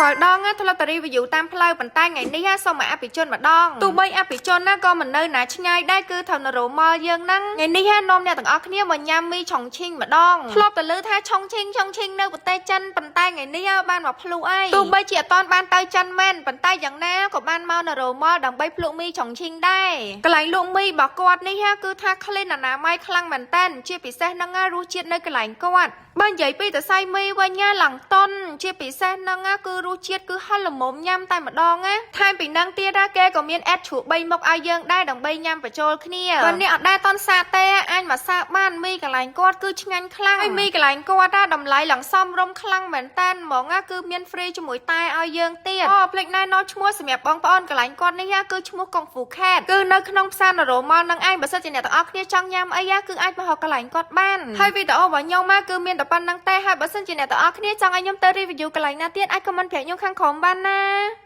រាល់ដងធ្លាប់តែ review តាមផ្លូវប៉ុន្តែថ្ងៃនេះសូមមកអភិជនម្ដងទោះបីអភិជនណាក៏មិននៅណាឆ្ងាយដែរគឺត្រូវនរោមលយើងហ្នឹងថ្ងៃនេះនាំអ្នកទាំងអស់គ្នាមកញ៉ាំមីឆុងឈីងម្ដងធ្លាប់តែឮថាឆុងឈីងឆុងឈីងនៅប្រទេសចិនប៉ុន្តែថ្ងៃនេះបានមកភ្លក់អីទោះបីជាអត់ទាន់បានទៅចិនមែនប៉ុន្តែយ៉ាងណាក៏បានមកនរោមលដើម្បីភ្លក់មីឆុងឈីងដែរកន្លែងលក់មីរបស់គាត់នេះគឺថា clean អនាម័យខ្លាំងមែនតើជាពិសេសហ្នឹងរសជាតិនៅកន្លែងគាត់បើនិយាយពីតសៃមីវិញណាឡើងតុនជាពិសេសហ្នឹងគឺរសជាតិគឺហិលល្មមញ៉ាំតែម្ដងណាថែមពីហ្នឹងទៀតណាគេក៏មាន add ជ្រក់3មុខឲ្យយើងដែរដើម្បីញ៉ាំបញ្ចូលគ្នាបើអ្នកអត់ដែរតន់សាទេអាចមកសាកបានមីកន្លែងគាត់គឺឆ្ងាញ់ខ្លាំងហើយមីកន្លែងគាត់ណាតម្លៃឡើងសមរម្យខ្លាំងមែនតើហ្មងណាគឺមាន free ជាមួយតែឲ្យយើងទៀតអូភ្លេចណែនាំឈ្មោះសម្រាប់បងប្អូនកន្លែងគាត់នេះគឺឈ្មោះកុងហ្វូខេតគឺនៅក្នុងផ្សារនរោមលនឹងឯងបើសិនជាអ្នកទាំងអស់គ្នាចង់ញ៉ាំអីគឺអាចមកហៅកន្លែងគាត់បានហើយវីដេអូរបស់ខ្ញុំគឺមានតែប៉ុណ្្នឹងទេហើយបើសិនជាអ្នកទាំងអស់គ្នាចង់ឲ្យខ្ញុំទៅ review កន្លែងណាទៀតអាច comment ប្រាប់ខ្ញុំខាងក្រោមបានណា។